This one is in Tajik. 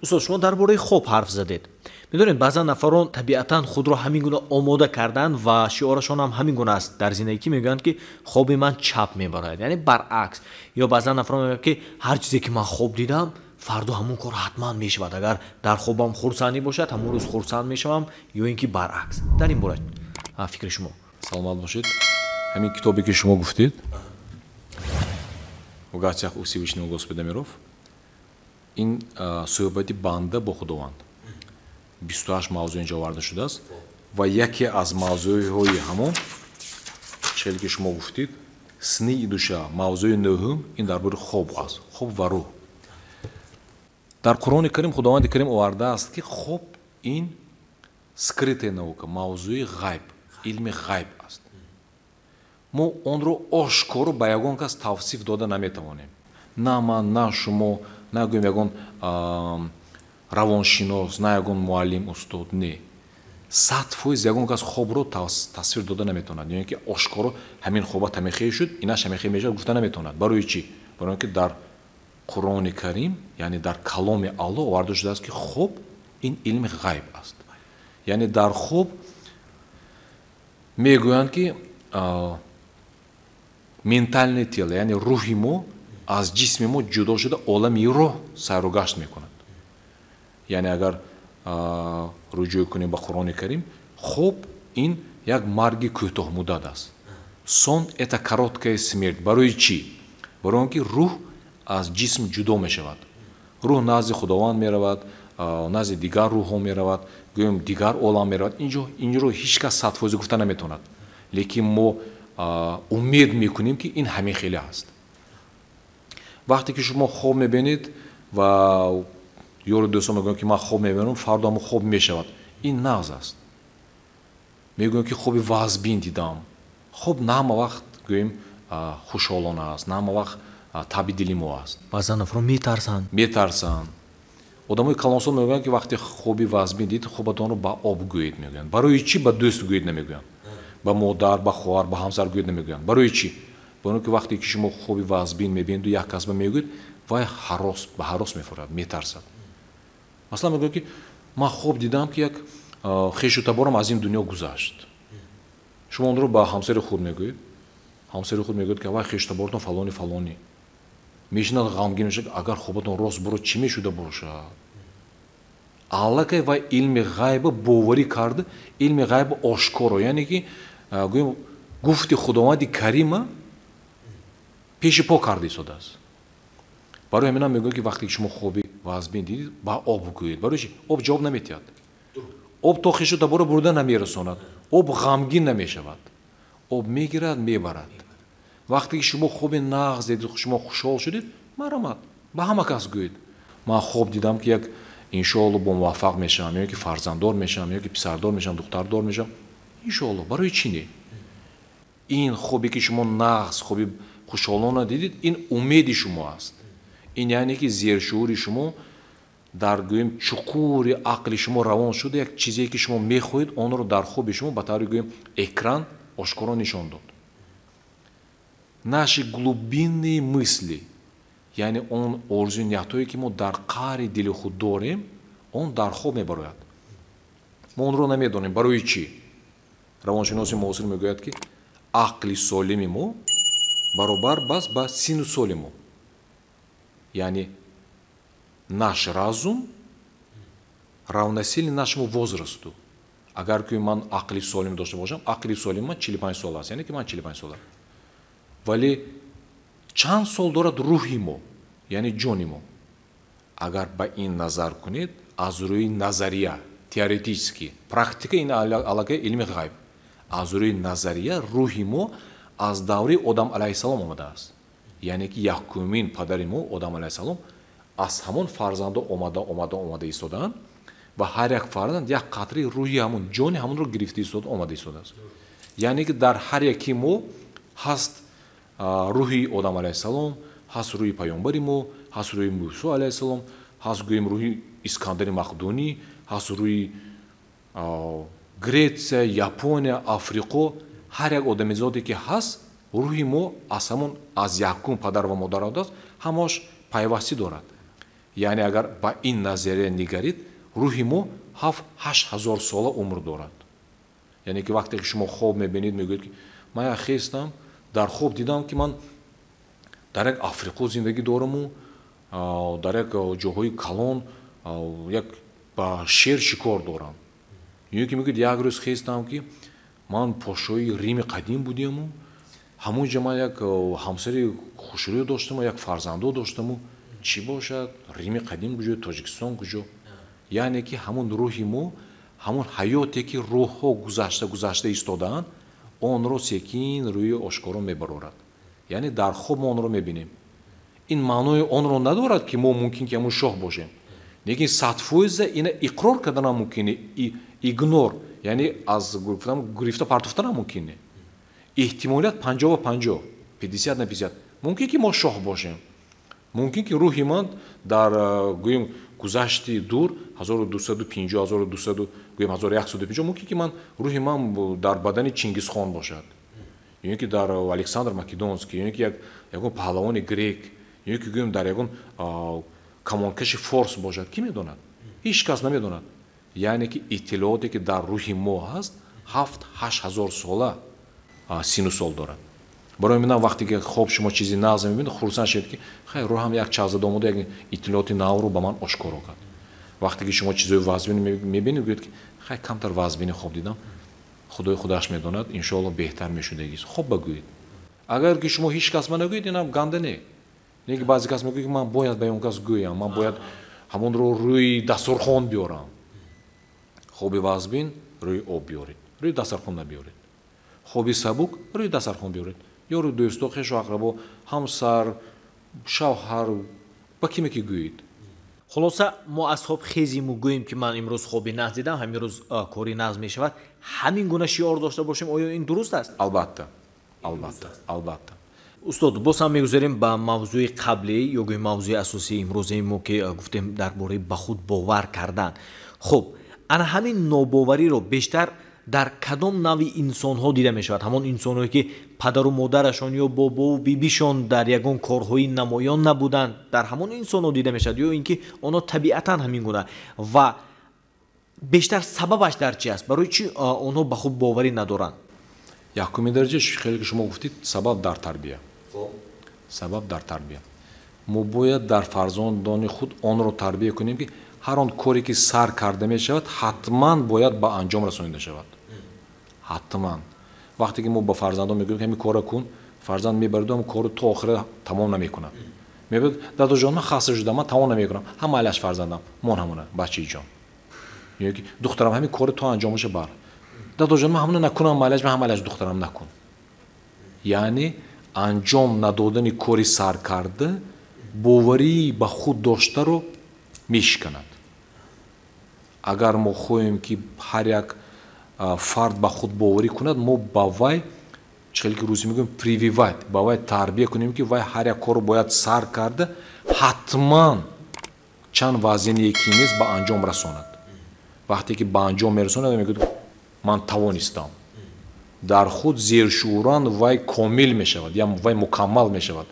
Устод, шумо дар бораи хоб ҳарф задед. Медонед, баъзан нафарон табиатан худро ҳамин гуна омода карданд ва шиорашон ҳам ҳамин гуна аст дар зиндагӣ, ки мегӯянд, ки хоби ман чап мебарояд, яъне баръакс. Ё баъзан нафарон мегӯянд, ки ҳар чизе ки ман хоб дидам, фардо ҳамон кор ҳатман мешавад. Агар дар хобам хурсандӣ бошад, ҳамон рӯз хурсанд мешавам, ё ин ки баръакс. Дар ин бора фикри шумо? Саломат бошед. Ҳамин китобе, ки шумо гуфтед, «В гостях у Всевышнего Господа миров», ин суҳбати банда бо Худованд, 28 мавзӯъ инҷо оварда шудааст ва яке аз мавзӯъҳои ҳамон челе, ки шумо гуфтед, «Сны и душа», мавзӯи нӯҳум, ин дар бораи хоб аст, хоб ва рӯҳ. Дар Қуръони Карим Худованди Карим овардааст, ки хоб ин скрытая наука, мавзӯи ғайб, илми ғайб аст. Мо онро ошкоро ба ягон кас тавсиф дода наметавонем, на ман, на шумо, на гӯем ягон равоншинос, на ягон муаллим, устод. Не, 100% ягон кас хобро тасвир дода наметавонад ё ин ки ошкоро ҳамин хобат ҳамихел шуд, инаш ҳамихел мешавад гуфта наметавонад. Барои чӣ? Барои он ки дар Қуръони Карим, яъне дар каломи Аллоҳ оварда шудааст, ки хоб ин илми ғайб аст. Яъне дар хоб мегӯянд, ки ментальное тело, яъне рӯҳи мо аз ҷисми мо ҷудо шуда, олами рӯҳ сайругашт мекунад. Яъне агар рӯҷӯъ кунем ба Қуръони Карим, хоб ин як марги кӯтоҳмуддат аст. Сон — это короткая смерть. Барои чӣ? Барои он ки рӯҳ аз ҷисм ҷудо мешавад, рӯҳ назди Худованд меравад, назди дигар рӯҳҳо меравад, гӯем, дигар олам меравад. Инҷо инро ҳеҷ кас 100% гуфта наметавонад, лекин мо умед мекунем, ки ин ҳамин хеле аст. Вақте ки шумо хоб мебинед ва ёру дӯстон мегӯянд, ки ман хоб мебинам, фардо ҳамон хоб мешавад, ин нағз аст. Мегӯям, ки хоби вазбин дидам. Хоб на ҳама вақт, гӯем, хушҳолона аст, на ҳама вақт таби дили мо аст. Баъзан нафарон метарсанд. Метарсанд. Одамои калонсол мегӯянд, ки вақте хоби вазбин дид, хобатонро ба об гӯед, мегӯянд. Барои чӣ ба дӯст гӯед намегӯянд, ба модар, ба хоҳар, ба ҳамсар гӯед намегӯянд? Барои чӣ? Барои он ки вақте ки шумо хоби вазбин мебиниду як касба мегӯед, вай ҳарос ба ҳарос мефурад, метарсад. Масалан, мегӯяд, ки ман хоб дидам, ки як хешу таборам аз ин дунё гузашт. Шумо онро ба ҳамсари худ мегӯед, ҳамсари худ мегӯяд, ки вай хешу таборотон фалони фалонӣ. Мешинад, ғамгин мешавад: агар хобатон рост бурод, чӣ мешуда бошад? Аллакай вай илми ғайба боварӣ карда, илми ғайба ошкоро, яъне ки, гӯем, гуфти Худованди Карима пеши по карда истодааст. Барои ҳаминам мегӯяд, ки вақте ки шумо хоби вазбин дидед, ба об гӯед. Барои чи? Об ҷавоб наметиҳад, об то хешу таборо бурда намерасонад, об ғамгин намешавад, об мегирад, мебарад. Вақте ки шумо хоби нағз дидед, шумо хушҳол шудед, марҳамат, ба ҳама кас гӯед: ман хоб дидам, ки як, иншоалло, бо муваффақ мешавам, ё ки фарзанддор мешавам, ё ки писардор мешавам, духтардор мешавам, иншоалло. Барои чӣ не? Ин хобе ки шумо нағз, хоби хушҳолона дидед, ин умеди шумо аст. Ин яъне ки зершуури шумо дар, гӯем, чуқури ақли шумо равон шуда, як чизе ки шумо мехоҳед, онро дар хоби шумо ба таври, гӯем, экран ошкоро нишон дод. Наши глубинные мысли, яъне он орзуи ниятҳое, ки мо дар қаъри дили худ дорем, он дар хоб мебарояд, мо онро намедонем. Барои чӣ? Равоншиноси муосир мегӯяд, ки ақли солими мо баробар бас ба сину соли мо, яъне наш разум равносилен нашему возрасту. Агар ки ман ақли солим дошта бошам, ақли солими ман 45 сола аст, яъне ки ман 45 сола, вале чанд сол дорад рӯҳи мо, яъне ҷони мо? Агар ба ин назар кунед аз рӯи назария, теоретически, практика ин аллакай илми ғайб, аз рӯи назария рӯҳи мо аз давраи Одам алайҳиссалом омадааст, яъне ки якумин падари мо Одам алайҳиссалом, аз ҳамон фарзандо омада, омада, омада истодаанд ва ҳар як фарзанд як қатраи рӯҳи ҳамон, ҷони ҳамонро гирифта истода, омада истодааст. Яъне ки дар ҳар яки мо ҳаст рӯҳи Одам алайҳиссалом, ҳаст рӯҳи паёмбари мо, ҳаст рӯҳи Мусо алайҳиссалом, ҳаст, гӯем, рӯҳи Искандари Мақдунӣ, ҳаст рӯҳи Гретсия, Япония, Африқо. Ҳар як одамизоде ки ҳаст, рӯҳи мо аз ҳамон, аз якум падар ва модар омадааст, ҳамааш пайвастӣ дорад. Яъне агар ба ин назария нигарид, рӯҳи мо 7-8 ҳазор сола умр дорад. Яъне ки вақте ки шумо хоб мебинед, мегӯед ки ман як хестам, дар хоб дидам ки ман дар як Африқо зиндагӣ дораму дар як ҷоҳои калон як ба шер шикор дорам. Ё ки мегӯяд як рӯз хестам ки ман подшоҳи Рими қадим будему, ҳамон ҷо ман як ҳамсари хушрӯ доштаму, як фарзандо доштаму. Чӣ бошад? Рими қадим куҷо, Тоҷикистон куҷо? Яъне ки ҳамон рӯҳи мо, ҳамон ҳаёте ки рӯҳҳо гузашта гузашта истодаанд, онро секин рӯи ошкоро мебарорад. Яъне дар хоб мо онро мебинем. Ин маънои онро надорад ки мо мумкин ки ҳамон шоҳ бошем, лекин 100% ина иқрор карданам мумкин не, игнор, яъне аз гирифта партофтанам мумкин не. Эҳтимолият 50-50, 50 на 50. Мумкин ки мо шоҳ бошем, мумкин ки рӯҳи ман дар гӯем гузашти дур 1250, 1200, гӯем 1150, мумкин ки ман рӯҳи ман дар бадани Чингизхон бошад, ё ки дар Александр Македонский, ё ки ягон паҳлавони грек, ё ки гӯем дар ягон камонкаши форс бошад. Кӣ медонад? Ҳеҷ кас намедонад. Яъне ки иттилооте ки дар рӯҳи мо ҳаст, 7-8 ҳазор сола сину сол дорад. Барои минам вақте ки хоб шумо чизи нағз мебинед, хурсанд шавед ки хайр, рӯҳам як чағзада омода, як иттилооти навро ба ман ошкоро кард. Вақте ки шумо чизои вазбинӣ мебинед, гӯед ки хай, камтар вазбинӣ хоб дидам, Худои худаш медонад, иншоалло беҳтар мешудагист. Хоб багӯед. Агар ки шумо ҳеҷ кас ма нагӯед, инам ганда не. Не ки баъзе кас мегӯяд ки ман бояд ба он кас гӯям, ман бояд ҳамонро рӯи дастурхон биёрам. Хоби вазбин рӯи об биёред, рӯи дастархон набиёред. Хоби сабук рӯи дастархон биёред. Ёру дӯсто, хешу ақрабо, ҳамсар, шавҳар, ба киме ки гӯед. Хулоса, мо аз хоб хезиму гӯем ки ман имрӯз хоби нағз дидам, ҳамин рӯз кори нағз мешавад, ҳамин гуна шиор дошта бошем, оё ин дуруст аст? Албатта, албатта, албатта. Устод, боз ҳам мегузарем ба мавзӯи қаблӣ ё гӯем мавзӯи асосии имрӯзаи мо, ки гуфтем дар бораи ба худ бовар кардан. Хуб, ана ҳамин нобовариро бештар дар кадом навъи инсонҳо дида мешавад? Ҳамон инсонҳое ки падару модарашон ё бобову бибишон дар ягон корҳои намоён набуданд, дар ҳамон инсонҳо дида мешавад, ё ин ки онҳо табиатан ҳамин гуна? Ва бештар сабабаш дар чи аст? Барои чӣ онҳо ба худ боварӣ надоранд? Якуми дараҷа, хеле ки шумо гуфтед, сабаб дар тарбия. Сабаб дар тарбия. Мо бояд дар фарзандони худ онро тарбия кунем ки ҳар он коре ки сар карда мешавад, ҳатман бояд ба анҷом расонида шавад. Ҳатман. Вақте ки мо ба фарзандон мегӯем ки ҳамин корро кун, фарзанд мебараду ҳамин корро то охира тамом намекунад. Мегӯяд: дадоҷон, ман хаста шудам, ман тамом намекунам. Ҳам майлаш, фарзандам, мон ҳамона, бачаи ҷон. Ё ки духтарам, ҳамин корро то анҷомаша бар. Дадоҷон, ман ҳамона накунам, майлаш, ман ҳам майлаш, духтарам, накун. Яъне анҷом надодани кори саркарда боварии ба худ доштаро мешиканад. Агар мо хоҳем ки ҳар як фард ба худ боварӣ кунад, мо ба вай, чӣ хеле ки русӣ мегӯем, прививать, ба вай тарбия кунем ки вай ҳар як корро бояд сар карда, ҳатман чанд вазине ки нест, ба анҷом расонад. Вақте ки ба анҷом мерасонад, мегӯяд: ман тавонистам. Дар худ зершууран вай комил мешавад, я вай мукаммал мешавад.